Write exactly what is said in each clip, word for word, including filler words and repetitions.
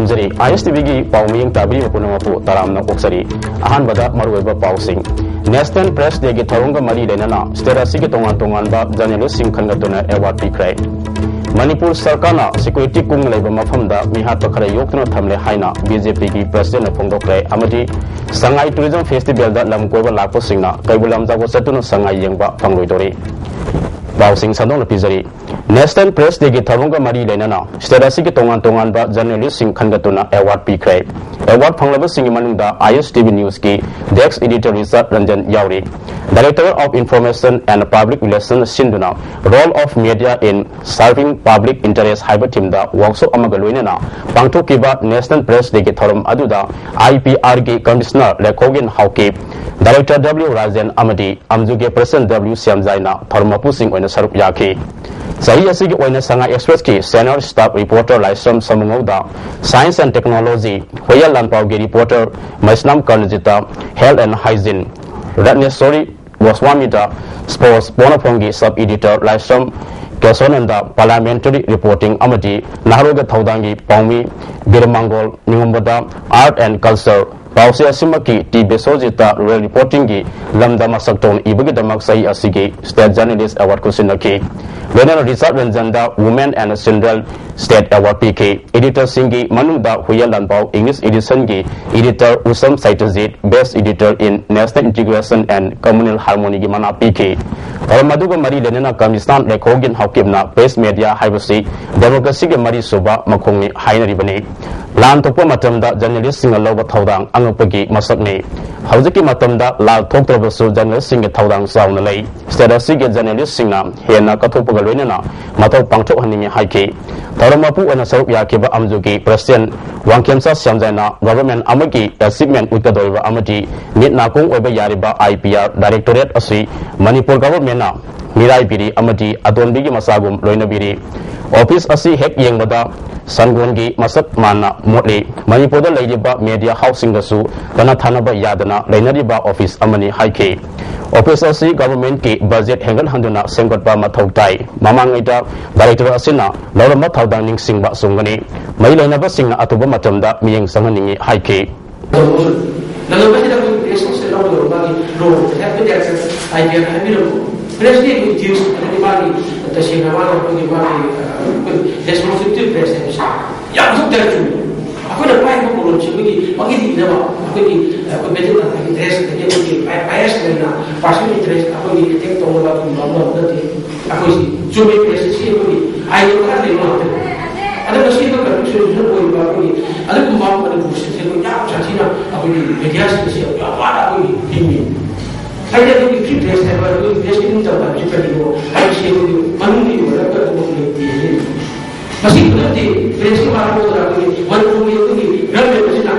ꯖꯔꯤ꯫ ISTVꯒꯤ ꯄꯥꯎ ꯃꯤꯌꯦꯡ ꯇꯥꯕꯤꯔꯤꯕ ꯄꯨꯝꯅꯃꯛꯄꯨ ꯇꯔꯥꯝꯅ ꯑꯣꯛꯆꯔꯤ꯫ ꯑꯍꯥꯟꯕꯗ ꯃꯔꯨꯑꯣꯏꯕ ꯄꯥꯎꯁꯤꯡ꯫ National Press Dayꯒꯤ ꯊꯧꯔꯝꯒ ꯃꯔꯤ ꯂꯩꯅꯅ state ꯑꯁꯤꯒꯤ ꯇꯣꯉꯥꯟ ꯇꯣꯉꯥꯟꯕ journalistꯁꯤꯡ ꯈꯟꯒꯠꯇꯨꯅ award ꯄꯤꯈ꯭ꯔꯦ꯫ ꯃꯅꯤꯄꯨꯔ ꯁꯔꯀꯥꯔꯅ security ꯀꯨꯡꯅ ꯂꯩꯕ ꯃꯐꯝꯗ ꯃꯤꯍꯥꯠꯄ ꯈꯔ ꯌꯣꯛꯇꯨꯅ ꯊꯝꯂꯦ ꯍꯥꯏꯅ BJPꯒꯤ presidentꯅ ꯐꯣꯡꯗꯣꯛꯈ꯭ꯔꯦ꯫ ꯑꯃꯗꯤ ꯁꯉꯥꯏ Tourism Festivalꯗ ꯂꯝ ꯀꯣꯏꯕ ꯂꯥꯛꯄꯁꯤꯡꯅ ꯀꯩꯕꯨꯜ ꯂꯝꯖꯥꯎꯗ ꯆꯠꯇꯨꯅ ꯁꯉꯥꯏ ꯌꯦꯡꯕ ꯐꯪꯂꯣꯏꯗꯧꯔꯤ꯫ ꯄꯥꯎꯁꯤꯡ ꯁꯟꯗꯣꯛꯅ ꯄꯤꯖꯔꯤ꯫ National Press Dayꯒꯤ ꯊꯧꯔꯝꯒ ꯃꯔꯤ ꯂꯩꯅꯅ state ꯑꯁꯤꯒꯤ ꯇꯣꯉꯥꯟ ꯇꯣꯉꯥꯟꯕ journalistꯁꯤꯡ ꯈꯟꯒꯠꯇꯨꯅ award ꯄꯤꯈ꯭ꯔꯦ꯫ Award ꯐꯪꯂꯕꯁꯤꯡꯒꯤ ꯃꯅꯨꯡꯗ ISTV Newsꯀꯤ desk editor Richard Ranjan ꯌꯥꯎꯔꯤ꯫ Director of Information and Public Relations ꯁꯤꯟꯗꯨꯅ Role of Media in Serving Public Interest ꯍꯥꯏꯕ themeꯗ workshop ꯑꯃꯒ ꯂꯣꯏꯅꯅ ꯄꯥꯡꯊꯣꯛꯈꯤꯕ National Press Dayꯒꯤ ꯊꯧꯔꯝ ꯑꯗꯨꯗ IPRꯒꯤ commissioner ꯂꯦꯈꯣꯒꯤꯟ Haokip, director W Rajen ꯑꯃꯗꯤ ꯑꯝꯖꯨꯒꯤ president W ꯁ꯭ꯌꯥꯝꯖꯥꯏꯅ ꯊꯧꯔꯝ ꯃꯄꯨꯁꯤꯡ ꯑꯣꯏꯅ ꯁꯔꯨꯛ ꯌꯥꯈꯤ꯫ ꯆꯍꯤ ꯑꯁꯤꯒꯤ ꯑꯣꯏꯅ ꯁꯉꯥꯏ Expressꯀꯤ senior staff reporter Laishram ꯁꯃꯨꯉꯧꯗ, Science and Technology ꯍꯨꯌꯦꯜ ꯂꯥꯟꯄꯥꯎꯒꯤ reporter Meisnam ꯀꯔꯅꯖꯤꯠꯇ, Health and Hygiene ꯔꯠꯅꯦꯁꯣꯔꯤ ꯒꯣꯁ꯭ꯋꯥꯃꯤꯗ, Sports ꯄꯣꯅꯐꯝꯒꯤ sub editor Laishram ꯀꯦꯁꯣꯅꯟꯗ, Parliamentary Reporting ꯑꯃꯗꯤ ꯅꯍꯥꯔꯣꯜꯒ ꯊꯧꯗꯥꯡꯒꯤ ꯄꯥꯎꯃꯤ ꯕꯤꯔꯃꯥꯡꯒꯣꯜ ꯅꯤꯉꯝꯕꯗ, Art and Culture ꯄꯥꯎꯆꯦ ꯑꯁꯤꯃꯛꯀꯤ ꯇꯤ ꯕꯤꯁ꯭ꯋꯖꯤꯠꯇ, Rural Reportingꯒꯤ ꯂꯝꯗ ꯃꯁꯛ ꯊꯣꯛꯅ ꯏꯕꯒꯤꯗꯃꯛ ꯆꯍꯤ ꯑꯁꯤꯒꯤ State Journalist Award ꯈꯨꯠꯁꯤꯟꯅꯈꯤ꯫ ꯂꯣꯏꯅꯅ ꯔꯤꯆꯥꯔꯗ ꯔꯟꯖꯟꯗ Women and Children State Award ꯄꯤꯈꯤ꯫ Editorꯁꯤꯡꯒꯤ ꯃꯅꯨꯡꯗ ꯍꯨꯌꯦꯜ ꯂꯥꯟꯄꯥꯎ English Editionꯒꯤ editor Usham Seitajit Best Editor in National Integration and Communal Harmonyꯒꯤ ꯃꯅꯥ ꯄꯤꯈꯤ꯫ ꯊꯧꯔꯝ ꯑꯗꯨꯒ ꯃꯔꯤ ꯂꯩꯅꯅ commissioner ꯂꯦꯈꯣꯒꯤꯟ ꯍꯥꯎꯀꯤꯞꯅ press media ꯍꯥꯏꯕꯁꯤ democracyꯒꯤ ꯃꯔꯤꯁꯨꯕ ꯃꯈꯣꯡꯅꯤ ꯍꯥꯏꯅꯔꯤꯕꯅꯤ꯫ ꯂꯥꯟ ꯊꯣꯛꯄ ꯃꯇꯝꯗ journalistꯁꯤꯡꯅ ꯂꯧꯕ ꯊꯧꯗꯥꯡ ꯑꯉꯛꯄꯒꯤ ꯃꯁꯛꯅꯤ꯫ ꯍꯧꯖꯤꯛꯀꯤ ꯃꯇꯝꯗ ꯂꯥꯟ ꯊꯣꯛꯇ꯭ꯔꯕꯁꯨ journalistꯁꯤꯡꯒꯤ ꯊꯧꯗꯥꯡ ꯆꯥꯎꯅ ꯂꯩ꯫ State ꯑꯁꯤꯒꯤ journalistꯁꯤꯡꯅ ꯍꯦꯟꯅ ꯀꯠꯊꯣꯛꯄꯒ ꯂꯣꯏꯅꯅ ꯃꯊꯧ ꯄꯥꯡꯊꯣꯛꯍꯟꯅꯤꯡꯏ ꯍꯥꯏꯈꯤ꯫ ꯊꯧꯔꯝ ꯃꯄꯨ ꯑꯣꯏꯅ ꯁꯔꯨꯛ ꯌꯥꯈꯤꯕ ꯑꯝꯖꯨꯒꯤ president ꯋꯥꯡꯈꯦꯝꯆꯥ ꯁ꯭ꯌꯥꯝꯖꯥꯏꯅ government ꯑꯃꯒꯤ achievement ꯎꯠꯀꯗꯧꯔꯤꯕ ꯑꯃꯗꯤ ꯃꯤꯠ ꯅꯥꯀꯣꯡ ꯑꯣꯏꯕ ꯌꯥꯔꯤꯕ IPR directorate ꯑꯁꯤ ꯃꯅꯤꯄꯨꯔ governmentꯅ ꯃꯤꯔꯥꯏꯕꯤꯔꯤ ꯑꯃꯗꯤ ꯑꯇꯣꯟꯕꯤꯒꯤ ꯃꯆꯥꯒꯨꯝ ꯂꯣꯏꯅꯕꯤꯔꯤ꯫ Office ꯑꯁꯤ ꯍꯦꯛ ꯌꯦꯡꯕꯗ ꯁꯟꯒꯣꯟꯒꯤ ꯃꯁꯛ ꯃꯥꯟꯅ ꯃꯣꯠꯂꯤ꯫ ꯃꯅꯤꯄꯨꯔꯗ ꯂꯩꯔꯤꯕ media houseꯁꯤꯡꯒꯁꯨ ꯇꯠꯅ ꯊꯥꯅꯕ ꯌꯥꯗꯅ ꯂꯩꯅꯔꯤꯕ office ꯑꯃꯅꯤ ꯍꯥꯏꯈꯤ꯫ ꯑꯣꯐꯤꯁ ꯑꯁꯤ ꯒꯚꯔꯟꯃꯦꯟꯠꯀꯤ ꯕꯖꯦꯠ ꯍꯦꯟꯒꯠꯍꯟꯗꯨꯅ ꯁꯦꯝꯒꯠꯄ ꯃꯊꯧ ꯇꯥꯏ꯫ ꯃꯃꯥꯡꯉꯩꯗ ꯗꯥꯏꯔꯦꯛꯇꯔ ꯑꯁꯤꯅ ꯂꯧꯔꯝꯕ ꯊꯧꯗꯥꯡ ꯅꯤꯡꯁꯤꯡꯕ ꯆꯨꯝꯒꯅꯤ꯫ ꯃꯔꯤ ꯂꯩꯅꯕꯁꯤꯡꯅ ꯑꯊꯨꯕ ꯃꯇꯝꯗ ꯃꯤꯠꯌꯦꯡ ꯆꯪꯍꯟꯅꯤꯡꯏ ꯍꯥꯏꯈꯤ꯫ ꯅꯪꯒꯟꯕꯁꯤꯗ ꯑꯩꯈꯣꯏꯒꯤ ꯄ꯭ꯔꯦꯁꯁꯤꯡꯁꯦ ꯂꯧꯒꯗꯧꯕ ꯃꯥꯒꯤ ꯔꯣꯜ ꯍꯦꯠ ꯃꯦꯇꯔꯁꯦ ꯑꯥꯏꯗꯤꯌꯥꯗ ꯍꯥꯏꯕꯤꯔꯝꯕ꯫ ꯄ꯭ꯔꯦꯁꯀꯤ ꯑꯩꯈꯣꯏ ꯗ꯭ꯌꯨꯇꯤ ꯑꯗꯨꯗꯤ ꯃꯥꯒꯤ ꯇꯁꯦꯡꯅ ꯃꯥꯅ ꯑꯩꯈꯣꯏꯒꯤ ꯃꯥꯒꯤ ꯑꯩꯈꯣꯏ ꯔꯦꯁꯄꯣꯟꯁꯤꯕꯤꯂꯤꯇꯤ ꯄ꯭ꯔꯦꯁ ꯍꯥꯏꯕꯁꯦ ꯌꯥꯝ ꯊꯨꯞꯇꯅ ꯆꯨꯝꯃꯤ꯫ ꯑꯩꯈꯣꯏꯅ ꯄꯥꯏꯔꯤꯕ ꯄꯣꯠꯂꯣꯟꯁꯦ ꯑꯩꯈꯣꯏꯒꯤ ꯃꯥꯒꯤ ꯏꯅꯕ ꯑꯩꯈꯣꯏꯒꯤ ꯑꯩꯈꯣꯏ ꯃꯦꯇꯔ ꯑꯩꯈꯣꯏꯒꯤ ꯗ꯭ꯔꯦꯁ ꯑꯗꯒꯤ ꯑꯩꯈꯣꯏꯒꯤ ꯕꯥꯏ ꯕꯥꯏꯁ ꯑꯣꯏꯅ ꯄꯥꯔꯁꯅꯦꯜ ꯏꯟꯇꯔꯦꯁ ꯑꯩꯈꯣꯏꯒꯤ ꯑꯦꯇꯦꯛ ꯇꯧꯅꯕ ꯑꯗꯨꯒꯨꯝꯕ ꯑꯃ ꯅꯠꯇꯦ꯫ ꯑꯩꯈꯣꯏꯁꯤ ꯆꯨꯝꯃꯤ ꯄ꯭ꯔꯦꯁꯁꯤ ꯑꯩꯈꯣꯏꯒꯤ ꯑꯥꯏꯗꯤꯌꯥ ꯈꯔ ꯂꯩꯕ ꯉꯥꯛꯇꯅꯤ꯫ ꯑꯗꯨ ꯃꯁꯤ ꯑꯩꯈꯣꯏ ꯀꯟꯐ꯭ꯌꯨꯖꯟ ꯑꯣꯏꯔꯤꯕ ꯑꯩꯈꯣꯏꯒꯤ ꯑꯗꯨꯒꯨꯝꯕ ꯃꯅꯤꯄꯨꯔꯁꯤꯗ ꯑꯩꯈꯣꯏ ꯌꯥꯝ ꯁꯥꯊꯤꯅ ꯑꯩꯈꯣꯏꯒꯤ ꯃꯦꯗꯤꯌꯥꯁꯤꯡꯁꯤ ꯌꯥꯝ ꯋꯥꯅ ꯑꯩꯈꯣꯏꯒꯤ ꯍꯤꯡꯉꯤ꯫ ꯍꯥꯏꯗꯤ ꯑꯩꯈꯣꯏꯒꯤ ꯐ꯭ꯔꯤ ꯄ꯭ꯔꯦꯁ ꯍꯥꯏꯕ ꯑꯩꯈꯣꯏꯒꯤ ꯄ꯭ꯔꯦꯁꯀꯤ ꯅꯤꯡꯇꯝꯕ ꯍꯥꯏꯕꯁꯤ ꯀꯔꯤꯅꯣ ꯍꯥꯏꯕꯁꯤ ꯑꯩꯈꯣꯏꯒꯤ ꯃꯅꯨꯡꯒꯤ ꯑꯣꯏꯕ ꯑꯇꯣꯞꯄ ꯂꯩꯇꯦ꯫ ꯃꯁꯤ ꯈꯨꯗꯝꯗꯤ ꯄ꯭ꯔꯦꯁꯀꯤ ꯃꯔꯝ ꯑꯣꯏꯅ ꯑꯩꯈꯣꯏꯒꯤ ꯃꯅꯤꯄꯨꯔꯒꯤ ꯑꯩꯈꯣꯏꯒꯤ ꯒꯚꯔꯟꯃꯦꯟ ꯑꯁꯤꯅ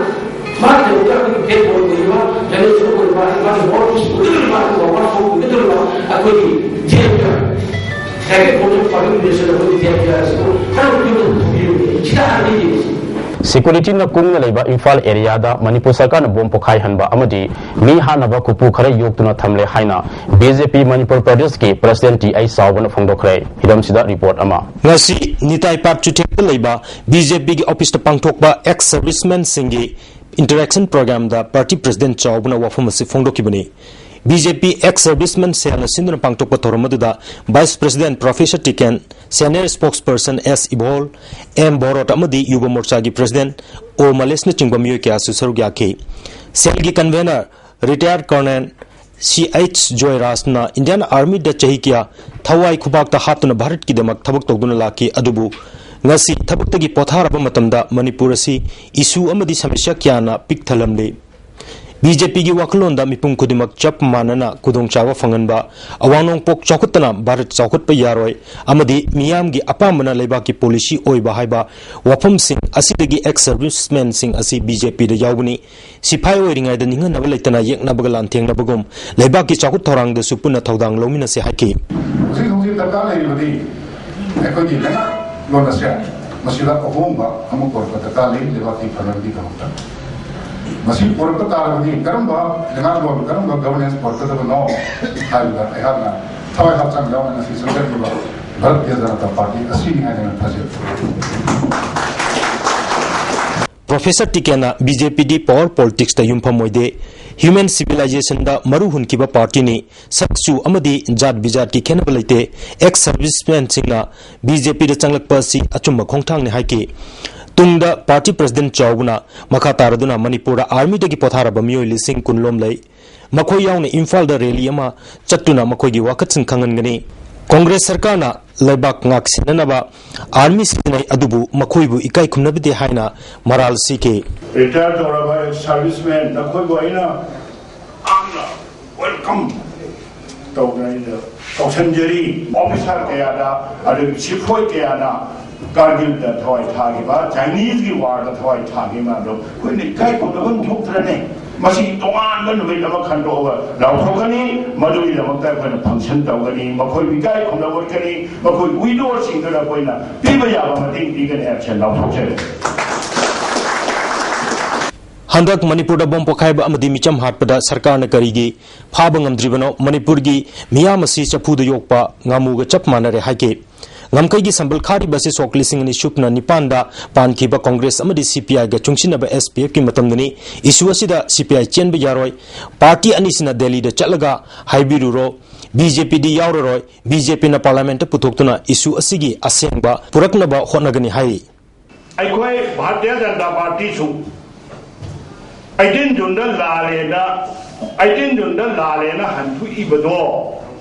ꯃꯥꯒꯤꯗꯃꯛꯇ ꯑꯩꯈꯣꯏꯒꯤ ꯕꯦꯛꯕꯣꯟ ꯑꯣꯏꯔꯤꯕ, ꯖꯔꯅꯦꯜ ꯑꯣꯏꯔꯤꯕ, ꯃꯥꯒꯤ ꯃꯥꯎꯠꯄꯤꯁ ꯑꯣꯏꯒꯗꯧꯔꯤꯕ, ꯑꯗꯨꯒ ꯋꯥꯈꯜ ꯑꯣꯏꯒꯗꯧꯔꯤꯕ ꯑꯩꯈꯣꯏꯒꯤ ꯖꯦꯜꯗ ꯗꯥꯏꯔꯦꯛ ꯀꯣꯟꯇꯦꯛ ꯄꯥꯔꯇꯤ ꯃꯤꯅꯤꯁꯇꯔ ꯑꯩꯈꯣꯏꯒꯤ ꯖꯦꯜꯗ ꯑꯁꯤꯕꯨ ꯈꯔ ꯈꯨꯗꯤꯡꯃꯛ ꯊꯝꯕꯤꯔꯝꯃꯤ꯫ ꯁꯤꯗ ꯍꯥꯟꯅ ꯌꯦꯡꯉꯁꯤ꯫ ꯁꯦꯀ꯭ꯌꯨꯔꯤꯇꯤꯅ ꯀꯨꯡꯅ ꯂꯩꯕ ꯏꯝꯐꯥꯜ ꯑꯦꯔꯤꯌꯥꯗ ꯃꯅꯤꯄꯨꯔ ꯁꯔꯀꯥꯔꯅ ꯕꯣꯝ ꯄꯣꯈꯥꯏꯍꯟꯕ ꯑꯃꯗꯤ ꯃꯤ ꯍꯥꯠꯅꯕ ꯀꯨꯞꯄꯨ ꯈꯔ ꯌꯣꯛꯇꯨꯅ ꯊꯝꯂꯦ ꯍꯥꯏꯅ ꯕꯤ ꯖꯦ ꯄꯤ ꯃꯅꯤꯄꯨꯔ ꯄ꯭ꯔꯗꯦꯁꯀꯤ ꯄ꯭ꯔꯁꯤꯗꯦꯟꯠ ꯇꯤ ꯑꯩꯆ ꯆꯥꯎꯕꯅ ꯐꯣꯡꯗꯣꯛꯈ꯭ꯔꯦ꯫ ꯍꯤꯔꯝꯁꯤꯗ ꯔꯤꯄꯣꯔꯠ ꯑꯃ꯫ ꯉꯁꯤ ꯅꯤꯇꯥꯏ ꯄꯥꯔꯛ ꯆꯨꯊꯦꯛꯇ ꯂꯩꯕ ꯕꯤ ꯖꯦ ꯄꯤꯒꯤ ꯑꯣꯐꯤꯁꯇ ꯄꯥꯡꯊꯣꯛꯄ ꯑꯦꯛꯁ ꯁꯔꯚꯤꯁꯃꯦꯟꯁꯤꯡꯒꯤ ꯏꯟꯇꯔꯦꯛꯁꯟ ꯄ꯭ꯔꯣꯒ꯭ꯔꯥꯝꯗ ꯄꯥꯔꯇꯤ ꯄ꯭ꯔꯁꯤꯗꯦꯟꯠ ꯆꯥꯎꯕꯅ ꯋꯥꯐꯝ ꯑꯁꯤ ꯐꯣꯡꯗꯣꯛꯈꯤꯕꯅꯤ꯫ ꯕꯤ ꯖꯦ ꯄꯤ ꯑꯦꯛꯁ ꯁꯔꯚꯤꯁꯃꯦꯟ ꯁꯦꯜꯅ ꯁꯤꯟꯗꯨꯅ ꯄꯥꯡꯊꯣꯛꯄ ꯊꯧꯔꯝ ꯑꯗꯨꯗ ꯚꯥꯏꯁ ꯄ꯭ꯔꯁꯤꯗꯦꯟꯠ ꯄ꯭ꯔꯣꯐꯦꯁꯔ ꯇꯤꯀꯦꯟ, ꯁꯦꯅꯤꯌꯔ ꯁ꯭ꯄꯣꯛꯁꯄꯔꯁꯟ ꯑꯦꯁ ꯏꯕꯣꯜ, ꯑꯦꯝ ꯚꯣꯔꯣꯠ ꯑꯃꯗꯤ ꯌꯨꯕ ꯃꯣꯔꯆꯥꯒꯤ ꯄ꯭ꯔꯁꯤꯗꯦꯟꯠ ꯑꯣ ꯃꯂꯦꯁꯅꯆꯤꯡꯕ ꯃꯤꯑꯣꯏ ꯀꯌꯥꯁꯨ ꯁꯔꯨꯛ ꯌꯥꯈꯤ꯫ ꯁꯦꯜꯒꯤ ꯀꯟꯚꯦꯅꯔ ꯔꯤꯇꯥꯌꯔ ꯀꯔꯅꯦꯜ ꯁꯤ ꯑꯩꯆ ꯖꯣꯏꯔꯥꯖꯅ ꯏꯟꯗꯤꯌꯥꯟ ꯑꯥꯔꯃꯤꯗ ꯆꯍꯤ ꯀꯌꯥ ꯊꯋꯥꯏ ꯈꯨꯕꯥꯛꯇ ꯍꯥꯞꯇꯨꯅ ꯚꯥꯔꯠꯀꯤꯗꯃꯛ ꯊꯕꯛ ꯇꯧꯗꯨꯅ ꯂꯥꯛꯈꯤ, ꯑꯗꯨꯕꯨ ꯉꯁꯤ ꯊꯕꯛꯇꯒꯤ ꯄꯣꯊꯥꯔꯕ ꯃꯇꯝꯗ ꯃꯅꯤꯄꯨꯔ ꯑꯁꯤ ꯏꯁꯨ ꯑꯃꯗꯤ ꯁꯃꯁ꯭ꯌꯥ ꯀꯌꯥꯅ ꯄꯤꯛ ꯊꯜꯂꯝꯂꯤ꯫ ꯕꯤ ꯖꯦ ꯄꯤꯒꯤ ꯋꯥꯈꯜꯂꯣꯟꯗ ꯃꯤꯄꯨꯝ ꯈꯨꯗꯤꯡꯃꯛ ꯆꯞ ꯃꯥꯟꯅꯅ ꯈꯨꯗꯣꯡꯆꯥꯕ ꯐꯪꯍꯟꯕ, ꯑꯋꯥꯡ ꯅꯣꯡꯄꯣꯛ ꯆꯥꯎꯈꯠꯇꯅ ꯚꯥꯔꯠ ꯆꯥꯎꯈꯠꯄ ꯌꯥꯔꯣꯏ ꯑꯃꯗꯤ ꯃꯤꯌꯥꯝꯒꯤ ꯑꯄꯥꯝꯕꯅ ꯂꯩꯕꯥꯛꯀꯤ ꯄꯣꯂꯤꯁꯤ ꯑꯣꯏꯕ ꯍꯥꯏꯕ ꯋꯥꯐꯝꯁꯤꯡ ꯑꯁꯤꯗꯒꯤ ꯑꯦꯛꯁ ꯁꯔꯚꯤꯁꯃꯦꯟꯁꯤꯡ ꯑꯁꯤ ꯕꯤ ꯖꯦ ꯄꯤꯗ ꯌꯥꯎꯕꯅꯤ꯫ ꯁꯤꯐꯥꯏ ꯑꯣꯏꯔꯤꯉꯩꯗ ꯅꯤꯡꯍꯟꯅꯕ ꯂꯩꯇꯅ ꯌꯦꯛꯅꯕꯒ ꯂꯥꯟꯊꯦꯡꯅꯕꯒꯨꯝ ꯂꯩꯕꯥꯛꯀꯤ ꯆꯥꯎꯈꯠ ꯊꯧꯔꯥꯡꯗꯁꯨ ꯄꯨꯟꯅ ꯊꯧꯗꯥꯡ ꯂꯧꯃꯤꯟꯅꯁꯤ ꯍꯥꯏꯈꯤ꯫ ꯍꯧꯖꯤꯛ ꯍꯧꯖꯤꯛ ꯗꯔꯀꯥꯔ ꯂꯩꯔꯤꯕꯗꯤ ꯑꯩꯈꯣꯏꯒꯤ ꯂꯩꯉꯥꯛꯂꯣꯟ ꯑꯁꯦ ꯃꯁꯤꯗ ꯑꯍꯣꯡꯕ ꯑꯃ ꯄꯨꯔꯛꯄ ꯗꯔꯀꯥꯔ ꯂꯩ ꯂꯩꯕꯥꯛꯀꯤ ꯐꯅꯕꯒꯤꯗꯃꯛꯇ꯫ ꯃꯁꯤ ꯄꯨꯔꯛꯄ ꯇꯥꯔꯕꯗꯤ ꯀꯔꯝꯕ ꯂꯩꯉꯥꯛꯂꯣꯟ, ꯀꯔꯝꯕ ꯒꯕꯔꯅꯦꯟꯁ ꯄꯨꯔꯛꯀꯗꯕꯅꯣ ꯍꯥꯏꯕꯗ ꯑꯩꯍꯥꯛꯅ ꯊꯋꯥꯏ ꯍꯛꯆꯥꯡ ꯌꯥꯎꯅ ꯉꯁꯤ ꯆꯪꯖꯔꯤꯕ ꯚꯥꯔꯇꯤꯌ ꯖꯅꯇꯥ ꯄꯥꯔꯇꯤ ꯑꯁꯤꯅꯤ ꯍꯥꯏꯅ ꯑꯩꯅ ꯊꯥꯖꯩ꯫ ꯄ꯭ꯔꯣꯐꯦꯁꯔ ꯇꯤꯀꯦꯟꯅ ꯕꯤ ꯖꯦ ꯄꯤꯗꯤ ꯄꯥꯋꯔ ꯄꯣꯂꯤꯇꯤꯛꯁꯇ ꯌꯨꯝꯐꯝ ꯑꯣꯏꯗꯦ, ꯍ꯭ꯌꯨꯃꯦꯟ ꯁꯤꯚꯤꯂꯥꯏꯖꯦꯁꯟꯗ ꯃꯔꯨ ꯍꯨꯟꯈꯤꯕ ꯄꯥꯔꯇꯤꯅꯤ, ꯁꯛꯆꯨ ꯑꯃꯗꯤ ꯖꯥꯠ ꯕꯤꯖꯥꯠꯀꯤ ꯈꯦꯟꯅꯕ ꯂꯩꯇꯦ, ꯑꯦꯛꯁ ꯁꯔꯚꯤꯁꯃꯦꯟꯁꯤꯡꯅ ꯕꯤ ꯖꯦ ꯄꯤꯗ ꯆꯪꯂꯛꯄ ꯑꯁꯤ ꯑꯆꯨꯝꯕ ꯈꯣꯡꯊꯥꯡꯅꯤ ꯍꯥꯏꯈꯤ꯫ ꯇꯨꯡꯗ ꯄꯥꯔꯇꯤ ꯄ꯭ꯔꯁꯤꯗꯦꯟ ꯆꯥꯎꯕꯅ ꯃꯈꯥ ꯇꯥꯔꯗꯨꯅ ꯃꯅꯤꯄꯨꯔꯗ ꯑꯥꯔꯃꯤꯗꯒꯤ ꯄꯣꯊꯥꯔꯕ ꯃꯤꯑꯣꯏ ꯂꯤꯁꯤꯡ ꯀꯨꯟ ꯂꯣꯝ ꯂꯩ꯫ ꯃꯈꯣꯏ ꯌꯥꯎꯅ ꯏꯝꯐꯥꯜꯗ ꯔꯦꯂꯤ ꯑꯃ ꯆꯠꯇꯨꯅ ꯃꯈꯣꯏꯒꯤ ꯋꯥꯀꯠꯁꯤꯡ ꯈꯪꯍꯟꯒꯅꯤ꯫ ꯀꯣꯡꯒ꯭ꯔꯦꯁ ꯁꯔꯀꯥꯔꯅ ꯂꯩꯕꯥꯛ ꯉꯥꯛ ꯁꯦꯟꯅꯅꯕ ꯑꯥꯔꯃꯤ ꯁꯤꯖꯤꯟꯅꯩ, ꯑꯗꯨꯕꯨ ꯃꯈꯣꯏꯕꯨ ꯏꯀꯥꯏ ꯈꯨꯝꯅꯕꯤꯗꯦ ꯍꯥꯏꯅ ꯃꯔꯥꯜ ꯁꯤꯈꯤ꯫ ꯔꯤꯇꯥꯌꯔ ꯇꯧꯔꯕ ꯑꯦꯛꯁ ꯁꯔꯚꯤꯁꯃꯦꯟ ꯅꯈꯣꯏꯕꯨ ꯑꯩꯅ ꯌꯥꯝꯅ ꯋꯦꯜꯀꯝ ꯇꯧꯅ ꯑꯩꯅ ꯇꯧꯁꯟꯖꯔꯤ꯫ ꯑꯣꯐꯤꯁꯥꯔ ꯀꯌꯥꯗ, ꯑꯗꯨꯒ ꯁꯤꯐꯣꯏ ꯀꯌꯥꯅ ꯀꯥꯔꯒꯤꯜꯗ ꯊꯋꯥꯏ ꯊꯥꯈꯤꯕ, ꯆꯥꯏꯅꯤꯁꯀꯤ ꯋꯥꯔꯗ ꯊꯋꯥꯏ ꯊꯥꯈꯤꯕ ꯑꯗꯣ ꯑꯩꯈꯣꯏꯅ ꯏꯀꯥꯏ ꯈꯨꯝꯅꯐꯝ ꯊꯣꯛꯇ꯭ꯔꯅꯦ? ꯃꯁꯤ ꯇꯣꯉꯥꯟꯕ ꯅꯨꯃꯤꯠ ꯑꯃ ꯈꯟꯗꯣꯛꯑꯒ ꯂꯥꯎꯊꯣꯛꯀꯅꯤ꯫ ꯃꯗꯨꯒꯤꯗꯃꯛꯇ ꯑꯩꯈꯣꯏꯅ ꯐꯪꯁꯟ ꯇꯧꯒꯅꯤ, ꯃꯈꯣꯏꯕꯨ ꯏꯀꯥꯏ ꯈꯨꯝꯅꯕ ꯎꯠꯀꯅꯤ, ꯃꯈꯣꯏ ꯋꯤꯗꯣꯁꯤꯡꯗꯨꯗ ꯑꯩꯈꯣꯏꯅ ꯄꯤꯕ ꯌꯥꯕ ꯃꯇꯦꯡ ꯄꯤꯒꯅꯤ ꯍꯥꯏꯕꯁꯦ ꯂꯥꯎꯊꯣꯛꯆꯔꯤ꯫ ꯍꯟꯗꯛ ꯃꯅꯤꯄꯨꯔꯗ ꯕꯣꯝ ꯄꯣꯈꯥꯏꯕ ꯑꯃꯗꯤ ꯃꯤꯆꯝ ꯍꯥꯠꯄꯗ ꯁꯔꯀꯥꯔꯅ ꯀꯔꯤꯒꯤ ꯐꯥꯕ ꯉꯝꯗ꯭ꯔꯤꯕꯅꯣ? ꯃꯅꯤꯄꯨꯔꯒꯤ ꯃꯤꯌꯥꯝ ꯑꯁꯤ ꯆꯐꯨꯗ ꯌꯣꯛꯄ ꯉꯥꯃꯨꯒ ꯆꯞ ꯃꯥꯟꯅꯔꯦ ꯍꯥꯏꯈꯤ꯫ ꯉꯝꯈꯩꯒꯤ ꯁꯝꯕꯜ ꯈꯥꯔꯤꯕ ꯑꯁꯤ ꯁꯣꯛ ꯂꯤꯁꯤꯡ ꯑꯅꯤ ꯁꯨꯞꯅ ꯅꯤꯄꯥꯟꯗ ꯄꯥꯟꯈꯤꯕ ꯀꯣꯡꯒ꯭ꯔꯦꯁ ꯑꯃꯗꯤ ꯁꯤ ꯄꯤ ꯑꯥꯏꯒ ꯆꯨꯡꯁꯤꯟꯅꯕ ꯑꯦꯁ ꯄꯤ ꯑꯦꯐꯀꯤ ꯃꯇꯝꯗꯅꯤ꯫ ꯏꯁꯨ ꯑꯁꯤꯗ ꯁꯤ ꯄꯤ ꯑꯥꯏ ꯆꯦꯟꯕ ꯌꯥꯔꯣꯏ꯫ ꯄꯥꯔꯇꯤ ꯑꯅꯤꯁꯤꯅ ꯗꯦꯜꯂꯤꯗ ꯆꯠꯂꯒ ꯍꯥꯏꯕꯤꯔꯨꯔꯣ, ꯕꯤ ꯖꯦ ꯄꯤꯗꯤ ꯌꯥꯎꯔꯔꯣꯏ꯫ ꯕꯤ ꯖꯦ ꯄꯤꯅ ꯄꯥꯔꯂꯥꯃꯦꯟꯠꯇ ꯄꯨꯊꯣꯛꯇꯨꯅ ꯏꯁꯨ ꯑꯁꯤꯒꯤ ꯑꯁꯦꯡꯕ ꯄꯨꯔꯛꯅꯕ ꯍꯣꯠꯅꯒꯅꯤ ꯍꯥꯏꯔꯤ꯫ ꯑꯩꯈꯣꯏ ꯚꯥꯔꯇꯤꯌ ꯖꯅꯇꯥ ꯄꯥꯔꯇꯤꯁꯨ ꯑꯩꯇꯤꯟ ꯖꯨꯟꯗ ꯂꯥꯜꯂꯦꯅ, ꯑꯩꯇꯤꯟ ꯖꯨꯟꯗ ꯂꯥꯜꯂꯦꯅ ꯍꯟꯊꯣꯛꯏꯕꯗꯣ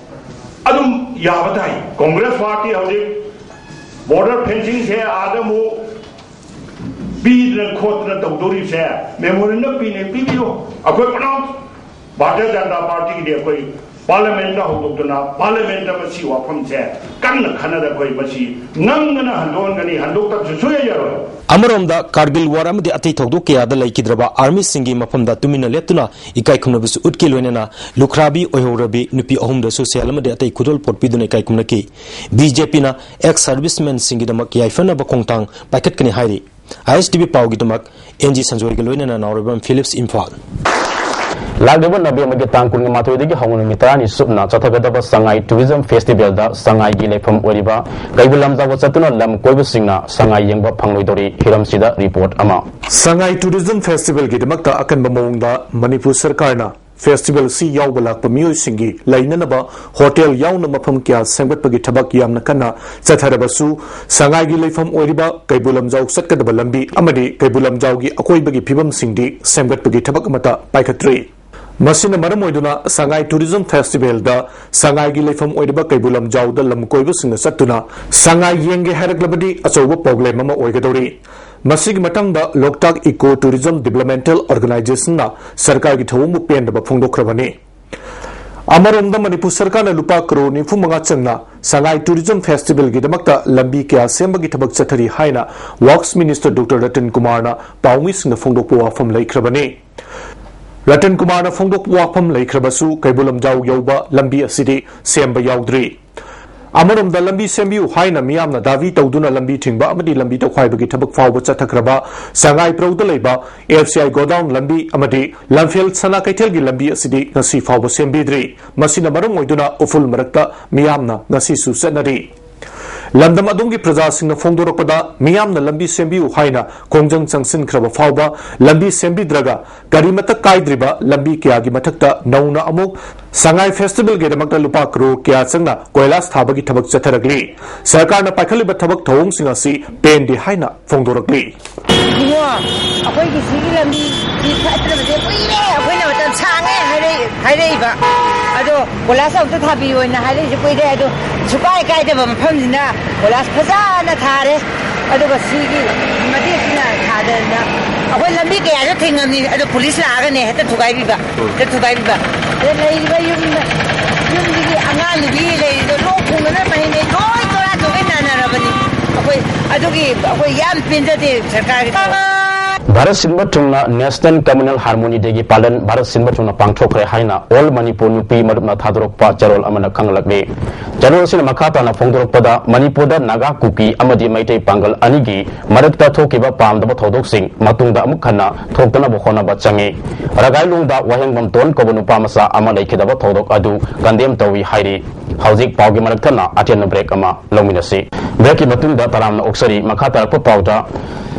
ꯑꯗꯨꯝ ꯌꯥꯕ ꯇꯥꯏ꯫ ꯀꯣꯡꯒ꯭ꯔꯦꯁ ꯄꯥꯔꯇꯤ ꯍꯧꯖꯤꯛ ꯕꯣꯔꯗꯔ ꯐꯦꯟꯁꯤꯡꯁꯦ ꯑꯥꯗ ꯑꯃꯨꯛ ꯄꯤꯗꯅ ꯈꯣꯠꯇꯅ ꯇꯧꯗꯧꯔꯤꯕꯁꯦ ꯃꯦꯃꯣꯔꯦꯟꯗꯝ ꯄꯤꯅꯦ, ꯄꯤꯕꯤꯌꯣ꯫ ꯑꯩꯈꯣꯏ ꯄꯨꯝꯅꯃꯛ ꯚꯥꯔꯇꯤꯌ ꯖꯅꯇꯥ ꯄꯥꯔꯇꯤꯒꯤꯗꯤ ꯑꯩꯈꯣꯏ ꯄꯥꯔꯂꯤꯌꯥꯃꯦꯟꯠꯇ ꯍꯧꯗꯣꯛꯇꯨꯅ ꯄꯥꯔꯂꯤꯌꯥꯃꯦꯟꯠꯇ ꯃꯁꯤ ꯋꯥꯐꯝꯁꯦ ꯀꯟꯅ ꯈꯟꯅꯗ ꯑꯩꯈꯣꯏ ꯃꯁꯤ ꯉꯝꯗꯅ ꯍꯟꯗꯣꯛꯍꯟꯒꯅꯤ, ꯍꯟꯗꯣꯛꯇꯕꯁꯨ ꯁꯨꯡꯌꯥ ꯌꯥꯔꯣꯏ꯫ ꯑꯃꯔꯣꯝꯗ ꯀꯥꯔꯒꯤꯜ ꯋꯥꯔ ꯑꯃꯗꯤ ꯑꯇꯩ ꯊꯧꯗꯣꯛ ꯀꯌꯥꯗ ꯂꯩꯈꯤꯗ꯭ꯔꯕ ꯑꯥꯔꯃꯤꯁꯤꯡꯒꯤ ꯃꯐꯝꯗ ꯇꯨꯃꯤꯟꯅ ꯂꯦꯞꯇꯨꯅ ꯏꯀꯥꯏ ꯈꯨꯝꯅꯕꯁꯨ ꯎꯠꯀꯦ, ꯂꯣꯏꯅꯅ ꯂꯨꯈ꯭ꯔꯥꯕꯤ ꯑꯣꯏꯍꯧꯔꯕꯤ ꯅꯨꯄꯤ ꯑꯍꯨꯝꯗꯁꯨ ꯁꯦꯜ ꯑꯃꯗꯤ ꯑꯇꯩ ꯈꯨꯗꯣꯜꯄꯣꯠ ꯄꯤꯗꯨꯅ ꯏꯀꯥꯏ ꯈꯨꯝꯅꯈꯤ꯫ ꯕꯤ ꯖꯦ ꯄꯤꯅ ꯑꯦꯛꯁ ꯁꯔꯚꯤꯁꯃꯦꯟꯁꯤꯡꯒꯤꯗꯃꯛ ꯌꯥꯏꯐꯅꯕ ꯈꯣꯡꯊꯥꯡ ꯄꯥꯏꯈꯠꯀꯅꯤ ꯍꯥꯏꯔꯤ꯫ ꯑꯥꯏ ꯑꯦꯁ ꯇꯤ ꯚꯤ ꯄꯥꯎꯒꯤꯗꯃꯛ ꯑꯦꯟ ꯖꯤ ꯁꯟꯖꯣꯏꯒ ꯂꯣꯏꯅꯅ ꯅꯥꯎꯔꯦꯝꯕꯝ ꯐꯤꯂꯤꯞꯁ, ꯏꯝꯐꯥꯜ꯫ ꯂꯥꯛꯂꯤꯕ ꯅꯕꯦꯝꯕꯔꯒꯤ ꯇꯥꯡ ꯀꯨꯟꯒ ꯃꯥꯊꯣꯏꯗꯒꯤ ꯍꯧꯅ ꯅꯨꯃꯤꯠ ꯇꯔꯥꯅꯤ ꯆꯨꯞꯅ ꯆꯠꯊꯒꯗꯕ ꯁꯉꯥꯏ ꯇꯨꯔꯤꯖꯝ ꯐꯦꯁꯇꯤꯚꯦꯜꯗ ꯁꯉꯥꯏꯒꯤ ꯂꯩꯐꯝ ꯑꯣꯏꯔꯤꯕ ꯀꯩꯕꯨꯜ ꯂꯝꯖꯥꯎꯗ ꯆꯠꯇꯨꯅ ꯂꯝ ꯀꯣꯏꯕꯁꯤꯡꯅ ꯁꯉꯥꯏ ꯌꯦꯡꯕ ꯐꯪꯂꯣꯏꯗꯧꯔꯤ꯫ ꯍꯤꯔꯝꯁꯤꯗ ꯔꯤꯄꯣꯔꯠ ꯑꯃ꯫ ꯁꯉꯥꯏ ꯇꯨꯔꯤꯖꯝ ꯐꯦꯁꯇꯤꯚꯦꯜꯒꯤꯗꯃꯛꯇ ꯑꯀꯟꯕ ꯃꯑꯣꯡꯗ ꯃꯅꯤꯄꯨꯔ ꯁꯔꯀꯥꯔꯅ ꯐꯦꯁꯇꯤꯚꯦꯜ ꯑꯁꯤ ꯌꯥꯎꯕ ꯂꯥꯛꯄ ꯃꯤꯑꯣꯏꯁꯤꯡꯒꯤ ꯂꯩꯅꯅꯕ ꯍꯣꯇꯦꯜ ꯌꯥꯎꯅ ꯃꯐꯝ ꯀꯌꯥ ꯁꯦꯝꯒꯠꯄꯒꯤ ꯊꯕꯛ ꯌꯥꯝꯅ ꯀꯟꯅ ꯆꯠꯊꯔꯕꯁꯨ, ꯁꯉꯥꯏꯒꯤ ꯂꯩꯐꯝ ꯑꯣꯏꯔꯤꯕ ꯀꯩꯕꯨꯜ ꯂꯝꯖꯥꯎ ꯆꯠꯀꯗꯕ ꯂꯝꯕꯤ ꯑꯃꯗꯤ ꯀꯩꯕꯨꯜ ꯂꯝꯖꯥꯎꯒꯤ ꯑꯀꯣꯏꯕꯒꯤ ꯐꯤꯕꯝꯁꯤꯡꯗꯤ ꯁꯦꯝꯒꯠꯄꯒꯤ ꯊꯕꯛ ꯑꯃꯠꯇ ꯄꯥꯏꯈꯠꯇ꯭ꯔꯤ꯫ ꯃꯁꯤꯅ ꯃꯔꯝ ꯑꯣꯏꯗꯨꯅ ꯁꯉꯥꯏ ꯇꯨꯔꯤꯖꯝ ꯐꯦꯁꯇꯤꯚꯦꯜꯗ ꯁꯉꯥꯏꯒꯤ ꯂꯩꯐꯝ ꯑꯣꯏꯔꯤꯕ ꯀꯩꯕꯨꯜ ꯂꯝꯖꯥꯎꯗ ꯂꯝ ꯀꯣꯏꯕꯁꯤꯡꯅ ꯆꯠꯇꯨꯅ ꯁꯉꯥꯏ ꯌꯦꯡꯒꯦ ꯍꯥꯏꯔꯛꯂꯕꯗꯤ ꯑꯆꯧꯕ ꯄ꯭ꯔꯣꯕ꯭ꯂꯦꯝ ꯑꯃ ꯑꯣꯏꯒꯗꯧꯔꯤ꯫ ꯃꯁꯤꯒꯤ ꯃꯇꯥꯡꯗ ꯂꯣꯛꯇꯥꯛ ꯏꯀꯣ ꯇꯨꯔꯤꯖꯝ ꯗꯤꯚꯦꯂꯞꯃꯦꯟꯇꯦꯜ ꯑꯣꯔꯒꯅꯥꯏꯖꯦꯁꯟꯅ ꯁꯔꯀꯥꯔꯒꯤ ꯊꯧꯑꯣꯡꯕꯨ ꯄꯦꯟꯗꯕ ꯐꯣꯡꯗꯣꯛꯈ꯭ꯔꯕꯅꯤ꯫ ꯑꯃꯔꯣꯝꯗ ꯃꯅꯤꯄꯨꯔ ꯁꯔꯀꯥꯔꯅ ꯂꯨꯄꯥ ꯀꯔꯣꯔ ꯅꯤꯐꯨ ꯃꯉꯥ ꯆꯪꯅ ꯁꯉꯥꯏ ꯇꯨꯔꯤꯖꯝ ꯐꯦꯁꯇꯤꯚꯦꯜꯒꯤꯗꯃꯛꯇ ꯂꯝꯕꯤ ꯀꯌꯥ ꯁꯦꯝꯕꯒꯤ ꯊꯕꯛ ꯆꯠꯊꯔꯤ ꯍꯥꯏꯅ ꯋꯥꯔꯛꯁ ꯃꯤꯅꯤꯁꯇꯔ ꯗꯣꯛꯇꯔ ꯔꯇꯟ ꯀꯨꯃꯥꯔꯅ ꯄꯥꯎꯃꯤꯁꯤꯡꯗ ꯐꯣꯡꯗꯣꯛꯄ ꯋꯥꯐꯝ ꯂꯩꯈ꯭ꯔꯕꯅꯤ꯫ ꯔꯇꯟ ꯀꯨꯃꯥꯔꯅ ꯐꯣꯡꯗꯣꯛꯄ ꯋꯥꯐꯝ ꯂꯩꯈ꯭ꯔꯕꯁꯨ ꯀꯩꯕꯨꯜ ꯂꯝꯖꯥꯎ ꯌꯧꯕ ꯂꯝꯕꯤ ꯑꯁꯤꯗꯤ ꯁꯦꯝꯕ ꯌꯥꯎꯗ꯭ꯔꯤ꯫ ꯑꯃꯔꯣꯝꯗ ꯂꯝꯕꯤ ꯁꯦꯝꯕꯤꯌꯨ ꯍꯥꯏꯅ ꯃꯤꯌꯥꯝꯅ ꯗꯥꯕꯤ ꯇꯧꯗꯨꯅ ꯂꯝꯕꯤ ꯊꯤꯡꯕ ꯑꯃꯗꯤ ꯂꯝꯕꯤ ꯇꯧꯈꯥꯏꯕꯒꯤ ꯊꯕꯛ ꯐꯥꯎꯕ ꯆꯠꯊꯈ꯭ꯔꯕ ꯁꯉꯥꯏ ꯄ꯭ꯔꯧꯗ ꯂꯩꯕ ꯑꯦꯐ ꯁꯤ ꯑꯥꯏ ꯒꯣꯗꯥꯎꯟ ꯂꯝꯕꯤ ꯑꯃꯗꯤ ꯂꯝꯐꯦꯜ ꯁꯅꯥ ꯀꯩꯊꯦꯜꯒꯤ ꯂꯝꯕꯤ ꯑꯁꯤꯗꯤ ꯉꯁꯤ ꯐꯥꯎꯕ ꯁꯦꯝꯕꯤꯗ꯭ꯔꯤ꯫ ꯃꯁꯤꯅ ꯃꯔꯝ ꯑꯣꯏꯗꯨꯅ ꯎꯐꯨꯜ ꯃꯔꯛꯇ ꯃꯤꯌꯥꯝꯅ ꯉꯁꯤꯁꯨ ꯆꯠꯅꯔꯤ꯫ ꯂꯝꯗꯝ ꯑꯗꯣꯝꯒꯤ ꯄ꯭ꯔꯖꯥꯁꯤꯡꯅ ꯐꯣꯡꯗꯣꯔꯛꯄꯗ ꯃꯤꯌꯥꯝꯅ ꯂꯝꯕꯤ ꯁꯦꯝꯕꯤꯌꯨ ꯍꯥꯏꯅ ꯈꯣꯡꯖꯪ ꯆꯪꯁꯤꯟꯈ꯭ꯔꯕ ꯐꯥꯎꯕ ꯂꯝꯕꯤ ꯁꯦꯝꯕꯤꯗ꯭ꯔꯒ ꯀꯔꯤꯃꯠꯇ ꯀꯥꯏꯗ꯭ꯔꯤꯕ ꯂꯝꯕꯤ ꯀꯌꯥꯒꯤ ꯃꯊꯛꯇ ꯅꯧꯅ ꯑꯃꯨꯛ ꯁꯉꯥꯏ ꯐꯦꯁꯇꯤꯚꯦꯜꯒꯤꯗꯃꯛꯇ ꯂꯨꯄꯥ ꯀꯔꯣꯔ ꯀꯌꯥ ꯆꯪꯅ ꯀꯣꯏꯂꯥꯁ ꯊꯥꯕꯒꯤ ꯊꯕꯛ ꯆꯠꯊꯔꯛꯂꯤ꯫ ꯁꯔꯀꯥꯔꯅ ꯄꯥꯏꯈꯠꯂꯤꯕ ꯊꯕꯛ ꯊꯧꯑꯣꯡꯁꯤꯡ ꯑꯁꯤ ꯄꯦꯟꯗꯦ ꯍꯥꯏꯅ ꯐꯣꯡꯗꯣꯔꯛꯂꯤ꯫ ꯏꯕꯨꯡꯉꯣ, ꯑꯩꯈꯣꯏꯒꯤ ꯁꯤꯒꯤ ꯂꯝꯕꯤ ꯁꯤ ꯐꯠꯇ꯭ꯔꯕꯁꯦ ꯀꯨꯏꯔꯦ, ꯑꯩꯈꯣꯏꯅ ꯃꯇꯝ ꯁꯥꯡꯉꯦ ꯍꯥꯏꯔꯛꯏ-, ꯍꯥꯏꯔꯛꯏꯕ꯫ ꯑꯗꯣ ꯀꯣꯏꯂꯥꯁ ꯑꯃꯨꯛꯇ ꯊꯥꯕꯤꯌꯣꯅ ꯍꯥꯏꯔꯛꯏꯁꯦ ꯀꯨꯏꯔꯦ꯫ ꯑꯗꯣ ꯁꯨꯀꯥꯏ ꯀꯥꯏꯗꯕ ꯃꯐꯝꯁꯤꯅ ꯀꯣꯏꯂꯥꯁ ꯐꯖꯅ ꯊꯥꯔꯦ꯫ ꯑꯗꯨꯒ ꯁꯤꯒꯤ ꯃꯇꯦꯛꯁꯤꯅ ꯊꯥꯗꯅ ꯑꯩꯈꯣꯏ ꯂꯝꯕꯤ ꯀꯌꯥꯁꯨ ꯊꯤꯡꯉꯝꯅꯤ, ꯑꯗꯣ ꯄꯨꯂꯤꯁ ꯂꯥꯛꯑꯒꯅꯦ ꯍꯦꯛꯇ ꯊꯨꯒꯥꯏꯕꯤꯕ, ꯍꯦꯛꯇ ꯊꯨꯒꯥꯏꯕꯤꯕ꯫ ꯑꯗ ꯂꯩꯔꯤꯕ ꯌꯨꯝꯗ, ꯌꯨꯝꯗꯨꯒꯤ ꯑꯉꯥꯡ ꯅꯨꯄꯤ ꯂꯩꯔꯤꯗꯣ ꯂꯣꯛ ꯊꯨꯡꯗꯅ ꯃꯍꯩ ꯃꯍꯩ ꯂꯣꯏ ꯆꯣꯔꯥ ꯆꯣꯔꯤ ꯅꯥꯅꯔꯕꯅꯤ꯫ ꯑꯩꯈꯣꯏ ꯑꯗꯨꯒꯤ ꯑꯩꯈꯣꯏ ꯌꯥꯝ ꯄꯦꯟꯖꯗꯦ ꯁꯔꯀꯥꯔꯒꯤ ꯊꯕꯛ꯫ ꯚꯥꯔꯠ ꯁꯤꯟꯕ ꯊꯨꯡꯅ National Communal Harmony Day ꯒꯤ ꯄꯥꯂꯟ ꯚꯥꯔꯠ ꯁꯤꯟꯕ ꯊꯨꯡꯅ ꯄꯥꯡꯊꯣꯛꯈ꯭ꯔꯦ ꯍꯥꯏꯅ All Manipur ꯅꯨꯄꯤ ꯃꯔꯨꯞꯅ ꯊꯥꯗꯣꯔꯛꯄ ꯆꯦꯔꯣꯜ ꯑꯃꯅ ꯈꯪꯍꯜꯂꯛꯂꯤ꯫ ꯆꯦꯔꯣꯜ ꯑꯁꯤꯅ ꯃꯈꯥ ꯇꯥꯅ ꯐꯣꯡꯗꯣꯔꯛꯄꯗ, ꯃꯅꯤꯄꯨꯔꯗ ꯅꯥꯒꯥ, ꯀꯨꯀꯤ ꯑꯃꯗꯤ ꯃꯩꯇꯩ ꯄꯥꯡꯒꯜ ꯑꯅꯤꯒꯤ ꯃꯔꯛꯇ ꯊꯣꯛꯈꯤꯕ ꯄꯥꯝꯗꯕ ꯊꯧꯗꯣꯛꯁꯤꯡ ꯃꯇꯨꯡꯗ ꯑꯃꯨꯛ ꯍꯟꯅ ꯊꯣꯛꯇꯅꯕ ꯍꯣꯠꯅꯕ ꯆꯪꯏ꯫ ꯔꯒꯥꯏꯂꯣꯡꯗ ꯋꯥꯍꯦꯡꯕꯝ ꯇꯣꯟ ꯀꯧꯕ ꯅꯨꯄꯥ ꯃꯆꯥ ꯑꯃ ꯂꯩꯈꯤꯗꯕ ꯊꯧꯗꯣꯛ ꯑꯗꯨ condemn ꯇꯧꯏ ꯍꯥꯏꯔꯤ꯫ ꯍꯧꯖꯤꯛ ꯄꯥꯎꯒꯤ ꯃꯔꯛ ꯊꯠꯅ ꯑꯇꯦꯟꯕ break ꯑꯃ ꯂꯧꯃꯤꯟꯅꯁꯤ꯫ Break ꯀꯤ ꯃꯇꯨꯡꯗ ꯇꯔꯥꯝꯅ ꯑꯣꯛꯆꯔꯤ꯫ ꯃꯈꯥ ꯇꯥꯔꯛꯄ ꯄꯥꯎꯗ,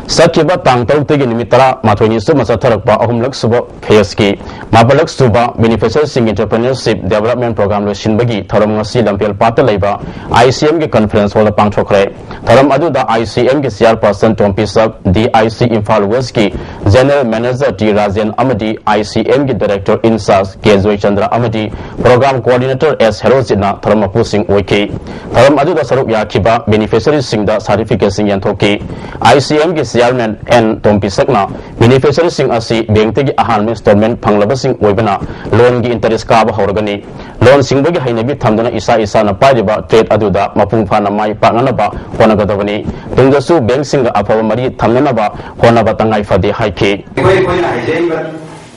ꯆꯠꯈꯤꯕ ꯇꯥꯡ ꯇꯔꯨꯛꯇꯒꯤ ꯅꯨꯃꯤꯠ ꯇꯔꯥꯃꯥꯊꯣꯏꯅꯤ ꯆꯨꯞꯅ ꯆꯠꯊꯔꯛꯄ ꯑꯍꯨꯝꯂꯛ ꯁꯨꯕ phase ꯀꯤ ꯃꯥꯄꯜꯂꯛ ꯁꯨꯕ Beneficiary ꯁꯤꯡ Entrepreneurship Development Program ꯂꯣꯏꯁꯤꯟꯕꯒꯤ ꯊꯧꯔꯝ ꯉꯁꯤ ꯂꯝꯐꯦꯜ ꯄꯥꯠꯇ ꯂꯩꯕ I C M ꯒꯤ conference hall ꯗ ꯄꯥꯡꯊꯣꯛꯈ꯭ꯔꯦ꯫ ꯊꯧꯔꯝ ꯑꯗꯨꯗ I C M ꯒꯤ chairperson ꯇꯣꯝꯄꯤꯁꯛ, D I C Imphal West ꯀꯤ General Manager ꯇꯤ ꯔꯥꯖꯦꯟ ꯑꯃꯗꯤ I C M ꯒꯤ Director in charge ꯀꯦ ꯖꯣꯏꯆꯟꯗ꯭ꯔ ꯑꯃꯗꯤ Program Coordinator ꯑꯦꯁ ꯍꯦꯔꯣꯖꯤꯠꯅ ꯊꯧꯔꯝ ꯃꯄꯨꯁꯤꯡ ꯑꯣꯏꯈꯤ꯫ ꯊꯧꯔꯝ ꯑꯗꯨꯗ ꯁꯔꯨꯛ ꯌꯥꯈꯤꯕ beneficiary ꯁꯤꯡꯗ certificate ꯁꯤꯡ ꯌꯦꯟꯊꯣꯛꯈꯤ꯫ I C M ꯒꯤ chairman ꯑꯦꯟ ꯇꯣꯝꯄꯤꯁꯛꯅ beneficiary ꯁꯤꯡ ꯑꯁꯤ bank ꯇꯒꯤ ꯑꯍꯥꯟꯕ installment ꯐꯪꯂꯕꯁꯤꯡ ꯑꯣꯏꯕꯅ loan ꯒꯤ interest ꯀꯥꯕ ꯍꯧꯔꯒꯅꯤ꯫ Loan ꯁꯤꯡꯕꯒꯤ ꯍꯩꯅꯕꯤ ꯊꯝꯗꯨꯅ ꯏꯁꯥ ꯏꯁꯥꯅ ꯄꯥꯏꯔꯤꯕ trade ꯑꯗꯨꯗ ꯃꯄꯨꯡ ꯐꯥꯅ ꯃꯥꯏ ꯄꯥꯛꯅꯅꯕ ꯍꯣꯠꯅꯒꯗꯕꯅꯤ꯫ ꯇꯨꯡꯗꯁꯨ bank ꯁꯤꯡꯒ ꯑꯐꯕ ꯃꯔꯤ ꯊꯝꯅꯅꯕ ꯍꯣꯠꯅꯕ ꯇꯉꯥꯏ ꯐꯗꯦ ꯍꯥꯏꯈꯤ꯫ ꯑꯩꯈꯣꯏ, ꯑꯩꯈꯣꯏꯅ ꯍꯥꯏꯖꯔꯤꯕ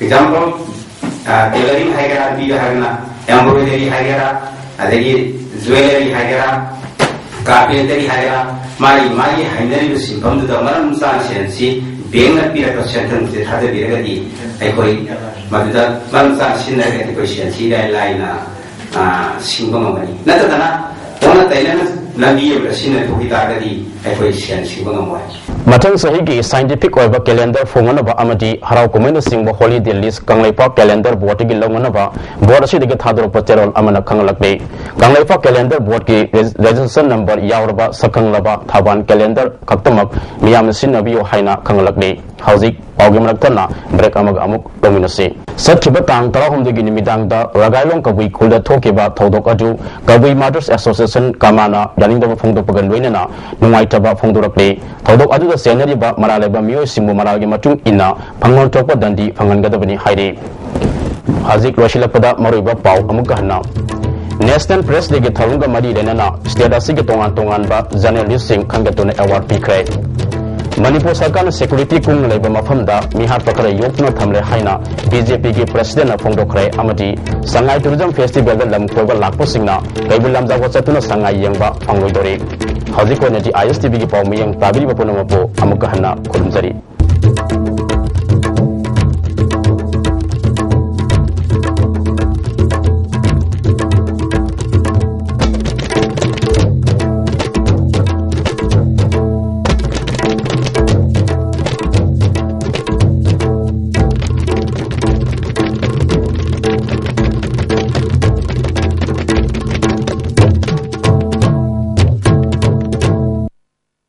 example, ꯑ, tailoring ꯍꯥꯏꯒꯦꯔꯥ, ꯅꯨꯄꯤꯗ ꯍꯥꯏꯔꯒꯅ embroidery ꯍꯥꯏꯒꯦꯔꯥ, ꯑꯗꯒꯤ jewellery ꯍꯥꯏꯒꯦꯔꯥ, carpentry ꯍꯥꯏꯒꯦꯔꯥ, ꯃꯥꯒꯤ, ꯃꯥꯒꯤ ꯍꯥꯏꯅꯔꯤꯕ ꯁꯤꯟꯐꯝꯗꯨꯗ ꯃꯔꯝ ꯆꯥꯅ ꯁꯦꯟꯁꯤ bank ꯅ ꯄꯤꯔꯛꯄ ꯁꯦꯟꯊꯪꯁꯦ ꯊꯥꯖꯕꯤꯔꯒꯗꯤ ꯑꯩꯈꯣꯏ ꯃꯗꯨꯗ ꯃꯔꯝ ꯆꯥꯅ ꯁꯤꯖꯤꯟꯅꯔꯒꯗꯤ ꯑꯩꯈꯣꯏ ꯁꯦꯟꯁꯤ ꯏꯔꯥꯏ ꯂꯥꯏꯅ, ꯑ, ꯁꯤꯡꯕ ꯉꯝꯒꯅꯤ꯫ ꯅꯠꯇꯗꯅ ꯑꯣꯟꯅ ꯇꯩꯅꯅ ꯂꯝꯕꯤ ꯑꯃꯗ ꯁꯤꯖꯤꯟꯅꯊꯣꯛꯈꯤ ꯇꯥꯔꯒꯗꯤ ꯑꯩꯈꯣꯏ ꯁꯦꯟ ꯁꯤꯡꯕ ꯉꯝꯃꯣꯏ꯫ ꯃꯊꯪ ꯆꯍꯤꯒꯤ scientific ꯑꯣꯏꯕ calendar ꯐꯣꯡꯅꯅꯕ ꯑꯃꯗꯤ ꯍꯔꯥꯎ ꯀꯨꯝꯍꯩꯅꯆꯤꯡꯕ holiday list Kangleipak calendar board ꯇꯒꯤ ꯂꯧꯅꯅꯕ board ꯑꯁꯤꯗꯒꯤ ꯊꯥꯗꯣꯔꯛꯄ ꯆꯦꯔꯣꯜ ꯑꯃꯅ ꯈꯪꯍꯜꯂꯛꯂꯤ꯫ ꯀꯪꯂꯩꯄꯥꯛ calendar board ꯀꯤ ꯔꯦꯖ-, registration number ꯌꯥꯎꯔꯕ ꯁꯛꯈꯪꯂꯕ ꯊꯧꯕꯥꯜ calendar ꯈꯛꯇꯃꯛ ꯃꯤꯌꯥꯝꯅ ꯁꯤꯖꯤꯟꯅꯕꯤꯌꯨ ꯍꯥꯏꯅ ꯈꯪꯍꯜꯂꯛꯂꯤ꯫ ꯍꯧꯖꯤꯛ ꯄꯥꯎꯒꯤ ꯃꯔꯛ ꯊꯠꯅ break ꯑꯃꯒ ꯑꯃꯨꯛ ꯂꯧꯃꯤꯟꯅꯁꯤ꯫ ꯆꯠꯈꯤꯕ ꯇꯥꯡ ꯇꯔꯥꯍꯨꯝꯗꯣꯏꯒꯤ ꯅꯨꯃꯤꯗꯥꯡꯗ ꯔꯒꯥꯏꯂꯣꯡ ꯀꯕꯨꯏ ꯈꯨꯜꯗ ꯊꯣꯛꯈꯤꯕ ꯊꯧꯗꯣꯛ ꯑꯗꯨ ꯀꯕꯨꯏ Mothers Association ꯀꯃꯥꯅ ꯌꯥꯅꯤꯡꯗꯕ ꯐꯣꯡꯗꯣꯛꯄꯒ ꯂꯣꯏꯅꯅ ꯅꯨꯡꯉꯥꯏꯇꯕ ꯐꯣꯡꯗꯣꯔꯛꯂꯤ꯫ ꯊꯧꯗꯣꯛ ꯑꯗꯨꯗ ꯆꯦꯟꯅꯔꯤꯕ ꯃꯔꯥꯜ ꯂꯩꯕ ꯃꯤꯑꯣꯏꯁꯤꯡꯕꯨ ꯃꯔꯥꯜꯒꯤ ꯃꯇꯨꯡ ꯏꯟꯅ ꯐꯪꯐꯝ ꯊꯣꯛꯄ ꯗꯟꯗꯤ ꯐꯪꯍꯟꯒꯗꯕꯅꯤ ꯍꯥꯏꯔꯤ꯫ ꯍꯧꯖꯤꯛ ꯂꯣꯏꯁꯤꯜꯂꯛꯄꯗ ꯃꯔꯨꯑꯣꯏꯕ ꯄꯥꯎ ꯑꯃꯨꯛꯀ ꯍꯟꯅ꯫ National Press Day ꯒꯤ ꯊꯧꯔꯝꯒ ꯃꯔꯤ ꯂꯩꯅꯅ state ꯑꯁꯤꯒꯤ ꯇꯣꯉꯥꯟ ꯇꯣꯉꯥꯟꯕ journalist ꯁꯤꯡ ꯈꯟꯒꯠꯇꯨꯅ award ꯄꯤꯈ꯭ꯔꯦ꯫ ꯃꯅꯤꯄꯨꯔ ꯁꯔꯀꯥꯔꯅ ꯁꯦꯀ꯭ꯌꯨꯔꯤꯇꯤ ꯀꯨꯡꯅ ꯂꯩꯕ ꯃꯐꯝꯗ ꯃꯤꯍꯥꯠꯄ ꯈꯔ ꯌꯣꯛꯇꯨꯅ ꯊꯝꯂꯦ ꯍꯥꯏꯅ ꯕꯤ ꯖꯦ ꯄꯤꯒꯤ ꯄ꯭ꯔꯁꯤꯗꯦꯟꯅ ꯐꯣꯡꯗꯣꯛꯈ꯭ꯔꯦ ꯑꯃꯗꯤ ꯁꯉꯥꯏ ꯇꯨꯔꯤꯖꯝ ꯐꯦꯁꯇꯤꯚꯦꯜꯗ ꯂꯝ ꯀꯣꯏꯕ ꯂꯥꯛꯄꯁꯤꯡꯅ ꯀꯩꯕꯨꯜ ꯂꯝꯖꯥꯎꯗ ꯆꯠꯇꯨꯅ ꯁꯉꯥꯏ ꯌꯦꯡꯕ ꯐꯪꯂꯣꯏꯗꯧꯔꯤ꯫ ꯍꯧꯖꯤꯛ ꯑꯣꯏꯅꯗꯤ ꯑꯥꯏ ꯑꯦꯁ ꯇꯤ ꯚꯤꯒꯤ ꯄꯥꯎ ꯃꯤꯌꯦꯡ ꯇꯥꯕꯤꯔꯤꯕ ꯄꯨꯝꯅꯃꯛꯄꯨ ꯑꯃꯨꯛꯀ ꯍꯟꯅ ꯈꯨꯔꯨꯝꯖꯔꯤ꯫